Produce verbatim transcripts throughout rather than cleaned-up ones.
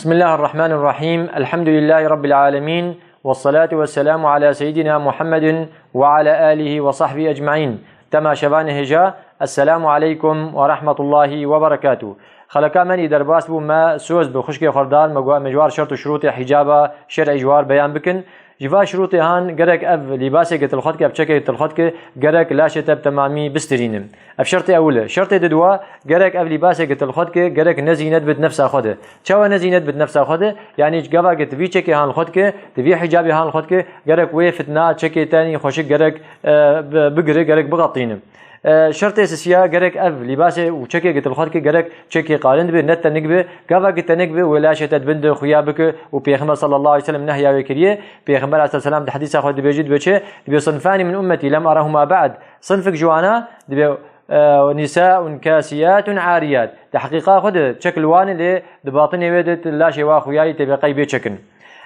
بسم الله الرحمن الرحيم. الحمد لله رب العالمين. والصلاة والسلام على سيدنا محمد وعلى آله وصحبه أجمعين. Temaşevanê hêja, Esselamu aleykum ve rahmetullahi ve berekatuh. Xeleka me nî derbas bû, me soz bi xwişkê xwerdar, me got, me ji war şert û şurûtê hicaba şer'î ji war beyan bikin. Ji va şurûtê han gerek ev lîbasê ke tu li xwe dike, ev çekê ke tu li xwe dike, gerek laşê te bi temamî bistirîne. Ev şertê ewil e. Şertê didwa, gerek ev lîbasê ke tu li xwe dike, gerek ne zînet bit nefsa xwe de. Çawa ne zînet bit nefsa xwe de? Yanî gava ke tu vî çekê han li xwe dike, tu vî hicabê han li xwe dike, gerek wê fitna çekê te nî xweşik gerek, e, bi-, bigire, gerek bixetîne. E, şertê sisiya, gerek ev lîbasê û çekê ke tu li xwe dike, gerek çekê qalin dibe, ne tenik be. Gava ke tenik be, wê laşê te di bin de xuya bike û Pêxember sallallahu aleyhi ve sellem nehya wê kiriye. Pêxember aleyhisselam di hedîsa xwe dibêjî, dibe çi? Dibe, "Sinfani min ummeti lem arahuma ba'd." Sinfik ji wana dibe, e, "Nisaun kasiyatun ariyat." Di heqîqa xwe de çek li wan e, lê di batinê wê de laşê wa xuyayî tê be qey bê çekin.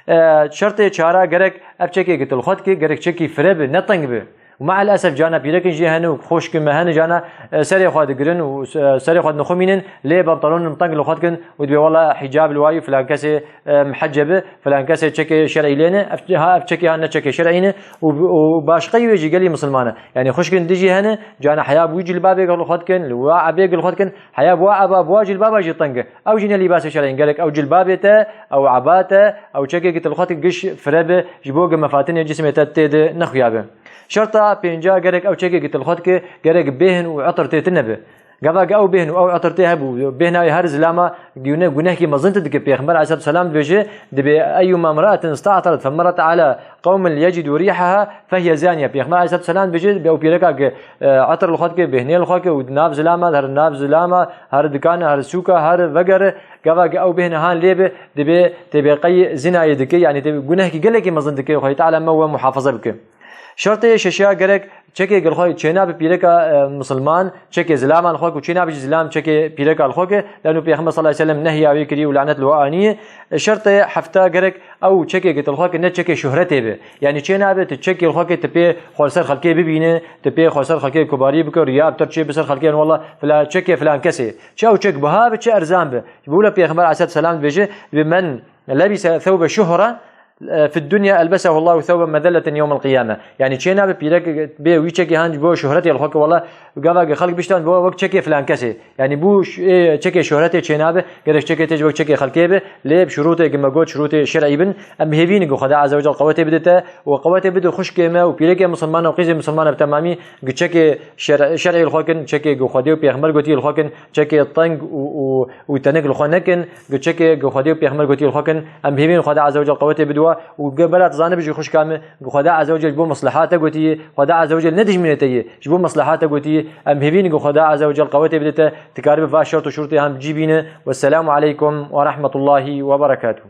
E, şertê çara, gerek ev çekê ke tu li xwe dike, gerek çekî fire be, ne teng be. Û me'el esef cana pîrekin jî hene û xwişkê me hene cana, e, serê xwe digirin û, e, serê xwe dinixumînin, lê pantalonên teng li xwe dikin û dibê wela hicab li wayî filan kesê, e, mihecebe, filan kesê çekê şer'î lê ne, ev, ha ev çekê ha ne çekê şer'î ne û, û başqeyî wê jî gelî misilman e. Yanî xwişkên din jî hene, cana heya bi wî cilbabê li xwe dikin, li wa ebê li xwe dikin, heya bi wa eba, bi wa cilbaba jî teng e. Ew jî ne lîbasê şer'î ne, gerek ew cilbabê te, ew eba te, ew çekê ke tu li xwe dike giş fire be, ji bo ke mefatinê cismê te tê de nexuya be. Şerta pênca, gerek ew çekê ke tu li xwe dike, gerek bêhn û etir tê tune be. Gava ke ew bêhn û ew etir tê hebû, bêhna wê her zilama gune-, gunehkî mezin tê dike. Pêxember aleyhisselatu selam dibêje, dibê, "Eyyuma imra'atin ista'tarat femeret ala qewmin yecidu rihaha fehiye zaniye." Pêxember aleyhisselatu selam dibêje, dibê ew pîreka ke, e, etir li xwe dike, bêhnê li xwe ke û di nav zilama, her nav zilama, her dikana, her sûka, her vegere, gava ke ew bêhna han lê be, dibê tê bê qey zinayê dike, yanî tê gunehkî gelekî mezin dike, Xwedê Teala me we muhafaza bike. Şertê şeşa, gerek çekê gilxwe çênabe pîreka, e, misilman, çekê zilaman xwe ku çênabe jî zilam çekê pîreka li xwe ke, leno Pêxember sallallahu aleyhi ve sellem nehya wê kiriye û lanet li we aniye. E, şertê hefta, gerek ew çekê ke tu li xwe ke ne çekê şuhretê be. Yanî çênabe tu çekê li xwe ke tu pê xwe li ser xelkê bibîne, tu pê xwe li ser xelkê kubarî bike, riya bi te çê bi ser xelkê, wela fila-, çekê filan kesê. Çi ew çek biha be, çi erzan be. Ji bo wile Pêxember aleyhisselatu selam dibêje, dibê, "Men lebise thewbe şuhre, e, fi dunya elbesehu Allahu thewben mezelleten yewmel qiyame." Yanî çênabe pîrek bê wî çekê han ji bo şuhretê li xwe ke, wela gava ke xelk biştan bo wek çekê filan kesê. Yanî bû ş-, ê, çekê şuhretê çênabe, gerek çekê te ji wek çekê xelkê be, lê bi şurûtê ke me got, şurûtê şer'î bin. Em hêvî ne ku Xweda Azze ve Cel qewetê bide te û qewetê bide xwişkê me û pîrekê misilman û qîzê misilman bi temamî ku çekê şer-, şer'î li xwe kin, çekê ku Xwedê û Pêxember gotî li xwe kin, çekê teng û, û, û tenik li xwe nekin, ku çekê ku Xwedê û Pêxember gotî li xwe kin. Em hêvîn Xweda Azze ve Cel qewetê bidwa û ge bera tu zanibe jî xwişka me, ku Xweda Azze ve Cel ji bo mesleha te gotî, Xweda Azze ve Cel ne dijminê te ye, ji bo mesleha te gotî. Em hêvîn ku Xweda Azze ve Cel qewetê bide te, tu karibe va şert û şurûtê han bi cî bîne. Wesselamu aleykum ve rahmetullahi ve berekatuh.